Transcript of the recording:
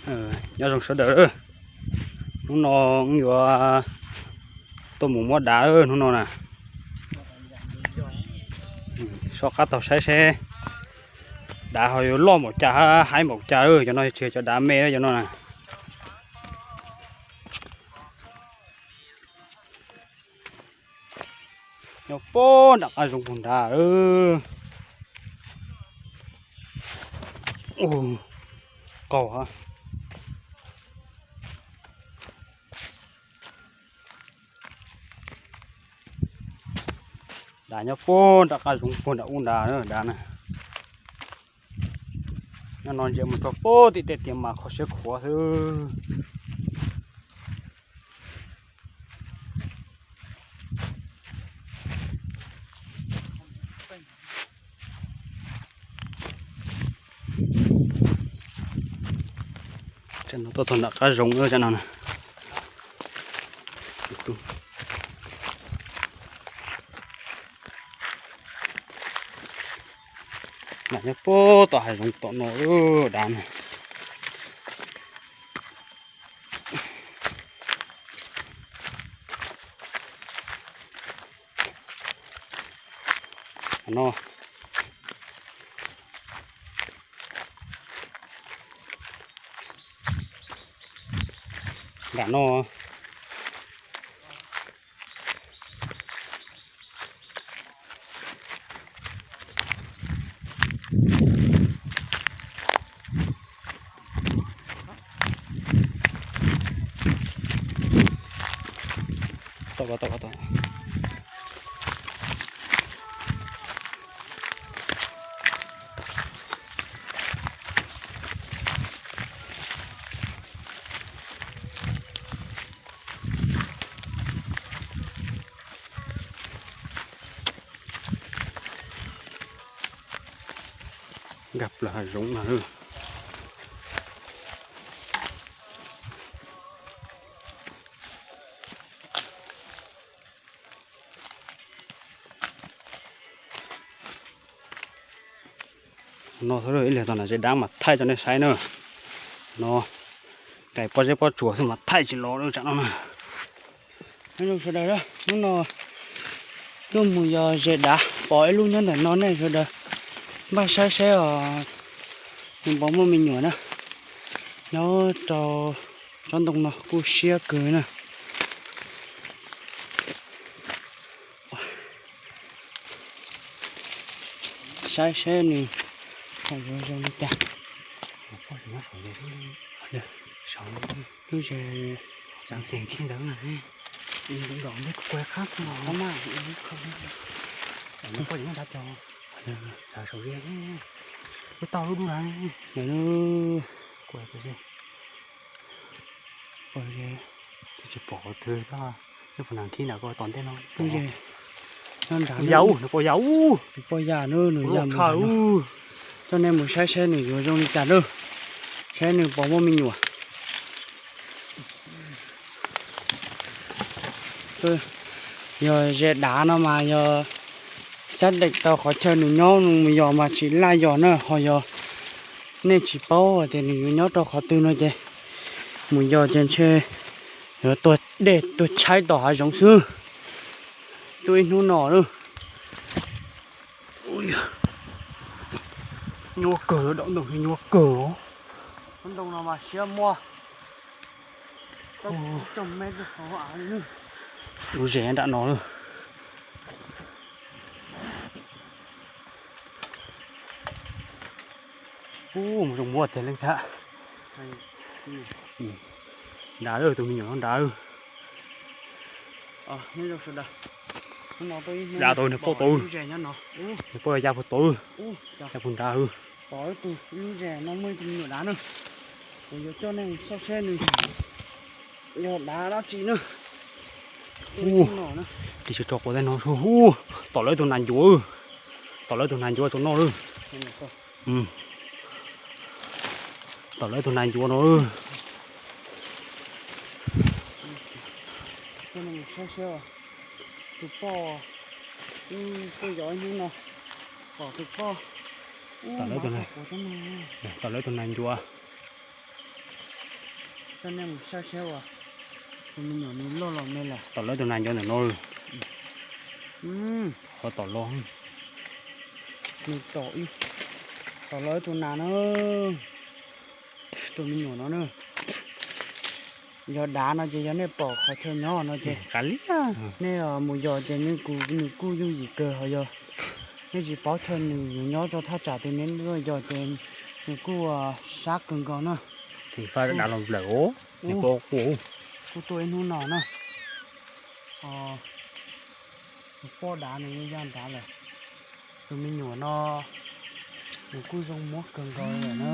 Nyob zoo sawv daws, hnub no wb yuav tuaj mus muab dav hnub no na. Soj qab taug saib seb dav ho yuav loj npaum cas haib npaum cas, cov no tsis yog cov dav me cov no na. Nyob puag nram qab zoov puag nrad. Qaug. Dav nyob puag nram qab zoov puag nram ub nrad na, dav na. Nyob no ntsia mus txog puag tim tej tiaj mas kho siab khuav xwb. Tsam no tuaj txog nram qab zoov lawm tsam no na. Nyob puag tom hav zoov tom no dav na. No. Nram no. Tau, tau, tau. Nkag plaws hav zoov no. No xwb, ib leeg tau nram ze dab mas thaij rau nej saib na. No, tais pob zeb pob tsuas xwb mas thaij tsis los lawm tsam no na. Nyob zoo sawv daws, hnub no tuaj mus yos ze dav, pom ib lub nyob ntawm no nej sawv daws npaj saib seb os, nws puas muaj me nyuam na. Nyob rau tsob ntoo no kuj siab kawg na. Saib seb nws ho yuav zoo li cas. Lub zes, ces khib ntawd, ntawm neb kuj qab, qab mas, poj nyob nrad cog, saum ze, ib tauj lub dub na, kuj tsis pom qhov twg, nyob puag nram khib nram ko tom ntej no. Nws puas ya ub, nws puas ya ub, nws puas ya ub, nws ya mus. Coj nej mus saib seb nws yuav zoo li cas lawm, saib nws puas muaj me nyuam. Yog ze dav no mas yog xab deem tau qhov chaw nws nyob no mus yos mas tsis laj yos na, ho yog nej tsis paub tias nws yuav nyob rau qhov twg no ces mus yos ces ntshe yuav tuag dej tuag tshaib tom hav zoov xwb. Tuaj ib hnub no lawm. Nyuaj kawg, dam ntoo nyuaj kawg. Lub ntoo no mas siab muaj. Lub zes nram no lawm. Ub, mus zoo muaj tiag leej thiab. Nrad, tus me nyuam no nrad. Dav tau nws poj tau, nws poj ya puag tod, ya puag nrad. Pom ib tug lub zes no muaj ib tug me nyuam dav na, kuv yuav coj nej mus xauj seb nws yog dav dab tsi na. Ub, ris tsho tso quav tej no, ub, tom lawv tus nas ncuav, tom lawv tus nas ncuav tus no lawm. Tom lawv tus nas ncuav no. Tus poj, tuaj yos ib hnub no, pom tus poj. Tom lawv tus nas ncuav. Nej mus saib saib uas tus me nyuam nws loj los me lawm. Tom lawv tus nas nyob ntawm no. Qhov tom los, nws tom, tom lawv tus nas na. Tus me nyuam no na, yog dav no ces yog nej pom qhov chaw nyob no ces nej mus yos ces nws kuj yooj yim kawg. Ho yog nej tsis paub chaw nws yuav nyob rau thaj tsam twg, nej yos ces nws kuj sab kawg nkaus na. Faj dav los nplawm os, nws pom kuv. Kuj tuaj ib hnub no na. Tus poj dav nws ya nrad lawm. Tus me nyuam no nws kuj zoo muab kawg nkaus lawm na.